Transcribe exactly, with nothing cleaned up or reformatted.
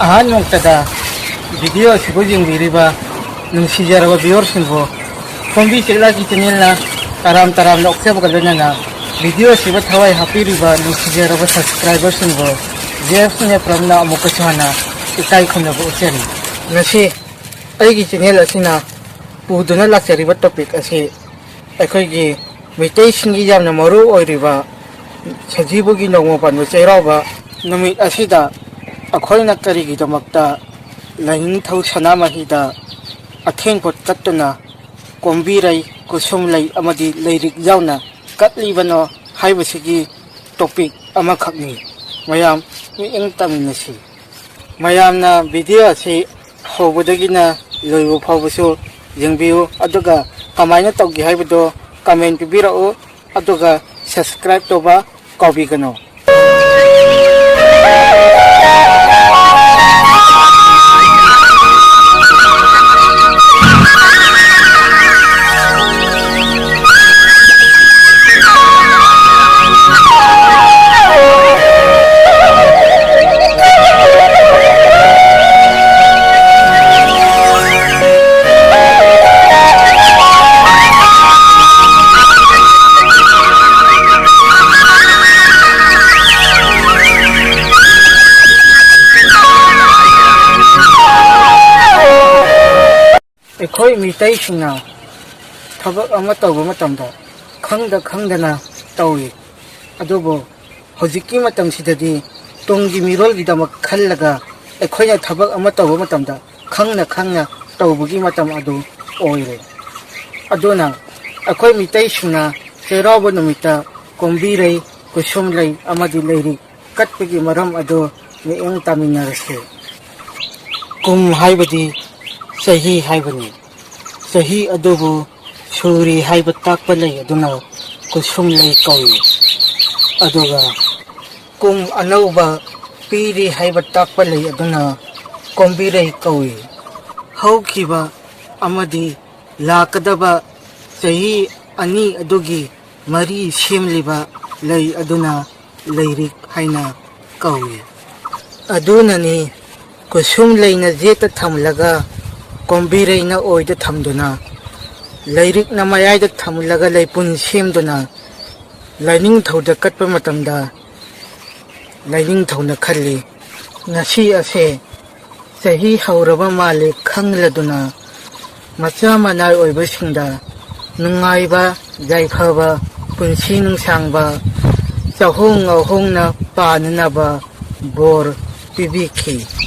ꯑꯍꯥꯟꯕꯃꯛꯇꯗ video ꯑꯁꯤꯕꯨ ꯌꯦꯡꯕꯤꯔꯤꯕ ꯅꯨꯡꯁꯤꯖꯔꯕ viewerꯁꯤꯡꯕꯨ ꯈꯣꯝꯕꯤ ꯆꯦꯛꯂꯥꯒꯤ channelꯅ ꯇꯔꯥꯝ ꯇꯔꯥꯝꯅ ꯑꯣꯛꯆꯕꯒ ꯂꯣꯏꯅꯅ video ꯑꯁꯤꯕꯨ ꯊꯋꯥꯏ ꯍꯥꯞꯄꯤꯔꯤꯕ ꯅꯨꯡꯁꯤꯖꯔꯕ subscriberꯁꯤꯡꯕꯨ ꯖꯦꯐ ꯅꯦꯄ꯭ꯔꯝꯅ ꯑꯃꯨꯛꯀꯁꯨ ꯍꯟꯅ ꯏꯀꯥꯏ ꯈꯨꯝꯅꯕ ꯎꯠꯆꯔꯤ꯫ ꯉꯁꯤ ꯑꯩꯒꯤ channel ꯑꯁꯤꯅ ꯄꯨꯗꯨꯅ ꯂꯥꯛꯆꯔꯤꯕ topic ꯑꯁꯤ ꯑꯩꯈꯣꯏꯒꯤ ꯃꯤꯇꯩꯁꯤꯡꯒꯤ ꯌꯥꯝꯅ ꯃꯔꯨ ꯑꯣꯏꯔꯤꯕ ꯁꯖꯤꯕꯨꯒꯤ ꯅꯣꯡꯃ ꯄꯥꯟꯕ ꯆꯩꯔꯥꯎꯕ ꯅꯨꯃꯤꯠ ꯑꯁꯤꯗ ꯑꯩꯈꯣꯏꯅ ꯀꯔꯤꯒꯤꯗꯃꯛꯇ ꯂꯥꯏꯅꯤꯡꯊꯧ ꯁꯅꯥꯃꯍꯤꯗ ꯑꯊꯦꯡ ꯄꯣꯠ ꯀꯠꯇꯨꯅ ꯀꯣꯝꯕꯤꯔꯩ, ꯀꯨꯁꯨꯝꯂꯩ ꯑꯃꯗꯤ ꯂꯩꯔꯤꯛ ꯌꯥꯎꯅ ꯀꯠꯂꯤꯕꯅꯣ ꯍꯥꯏꯕꯁꯤꯒꯤ topic ꯑꯃꯈꯛꯅꯤ꯫ ꯃꯌꯥꯝ ꯃꯤꯠꯌꯦꯡ ꯇꯥꯃꯤꯟꯅꯁꯤ꯫ ꯃꯌꯥꯝꯅ video ꯑꯁꯤ ꯍꯧꯕꯗꯒꯤꯅ ꯂꯣꯏꯕ ꯐꯥꯎꯕꯁꯨ ꯌꯦꯡꯕꯤꯌꯨ, ꯑꯗꯨꯒ ꯀꯃꯥꯏꯅ ꯇꯧꯒꯦ ꯍꯥꯏꯕꯗꯣ comment ꯄꯤꯕꯤꯔꯛꯎ, ꯑꯗꯨꯒ subscribe ꯇꯧꯕ ꯀꯥꯎꯕꯤꯒꯅꯨ꯫ ꯑꯩꯈꯣꯏ ꯃꯤꯇꯩꯁꯤꯡꯅ ꯊꯕꯛ ꯑꯃ ꯇꯧꯕ ꯃꯇꯝꯗ ꯈꯪꯗ ꯈꯪꯗꯅ ꯇꯧꯏ꯫ ꯑꯗꯨꯕꯨ ꯍꯧꯖꯤꯛꯀꯤ ꯃꯇꯝꯁꯤꯗꯗꯤ ꯇꯨꯡꯒꯤ ꯃꯤꯔꯣꯜꯒꯤꯗꯃꯛ ꯈꯜꯂꯒ ꯑꯩꯈꯣꯏꯅ ꯊꯕꯛ ꯑꯃ ꯇꯧꯕ ꯃꯇꯝꯗ ꯈꯪꯅ ꯈꯪꯅ ꯇꯧꯕꯒꯤ ꯃꯇꯝ ꯑꯗꯨ ꯑꯣꯏꯔꯦ꯫ ꯑꯗꯨꯅ ꯑꯩꯈꯣꯏ ꯃꯤꯇꯩꯁꯤꯡꯅ ꯆꯩꯔꯥꯎꯕ ꯅꯨꯃꯤꯠꯇ ꯀꯣꯝꯕꯤꯔꯩ, ꯀꯨꯁꯨꯝꯂꯩ ꯑꯃꯗꯤ ꯂꯩꯔꯤꯛ ꯀꯠꯄꯒꯤ ꯃꯔꯝ ꯑꯗꯨ ꯃꯤꯠꯌꯦꯡ ꯇꯥꯃꯤꯟꯅꯔꯁꯤ꯫ ꯀꯨꯝ ꯍꯥꯏꯕꯗꯤ ꯆꯍꯤ ꯍꯥꯏꯕꯅꯤ꯫ ꯆꯍꯤ ꯑꯗꯨꯕꯨ ꯁꯨꯔꯤ ꯍꯥꯏꯕ ꯇꯥꯛꯄ ꯂꯩ ꯑꯗꯨꯅ ꯀꯨꯁꯨꯝ ꯂꯩ ꯀꯧꯏ꯫ ꯑꯗꯨꯒ ꯀꯨꯝ ꯑꯅꯧꯕ ꯄꯤꯔꯤ ꯍꯥꯏꯕ ꯇꯥꯛꯄ ꯂꯩ ꯑꯗꯨꯅ ꯀꯣꯝꯕꯤꯔꯩ ꯀꯧꯏ꯫ ꯍꯧꯈꯤꯕ ꯑꯃꯗꯤ ꯂꯥꯛꯀꯗꯕ ꯆꯍꯤ ꯑꯅꯤ ꯑꯗꯨꯒꯤ ꯃꯔꯤ ꯁꯦꯝꯂꯤꯕ ꯂꯩ ꯑꯗꯨꯅ ꯂꯩꯔꯤꯛ ꯍꯥꯏꯅ ꯀꯧꯏ꯫ ꯑꯗꯨꯅꯅꯤ ꯀꯨꯁꯨꯝ ꯂꯩꯅ ꯌꯦꯠꯇ ꯊꯝꯂꯒ, ꯀꯣꯝꯕꯤꯔꯩꯅ ꯑꯣꯏꯗ ꯊꯝꯗꯨꯅ, ꯂꯥꯏꯔꯤꯛꯅ ꯃꯌꯥꯏꯗ ꯊꯝꯂꯒ ꯂꯩꯄꯨꯟ ꯁꯦꯝꯗꯨꯅ, ꯂꯥꯏꯅꯤꯡꯊꯧꯗ ꯀꯠꯄ ꯃꯇꯝꯗ ꯂꯥꯏꯅꯤꯡꯊꯧꯅ ꯈꯜꯂꯤ, "ꯉꯁꯤ ꯑꯁꯦ ꯆꯍꯤ ꯍꯧꯔꯕ ꯃꯥꯜꯂꯦ" ꯈꯪꯂꯗꯨꯅ, ꯃꯆꯥ ꯃꯅꯥꯏ ꯑꯣꯏꯕꯁꯤꯡꯗ ꯅꯨꯡꯉꯥꯏꯕ, ꯌꯥꯏꯐꯕ, ꯄꯨꯟꯁꯤ ꯅꯨꯡꯁꯥꯡꯕ, ꯆꯍꯣꯡ ꯉꯥꯍꯣꯡꯅ ꯄꯥꯟꯅꯅꯕ ꯕꯣꯔ ꯄꯤꯕꯤꯈꯤ꯫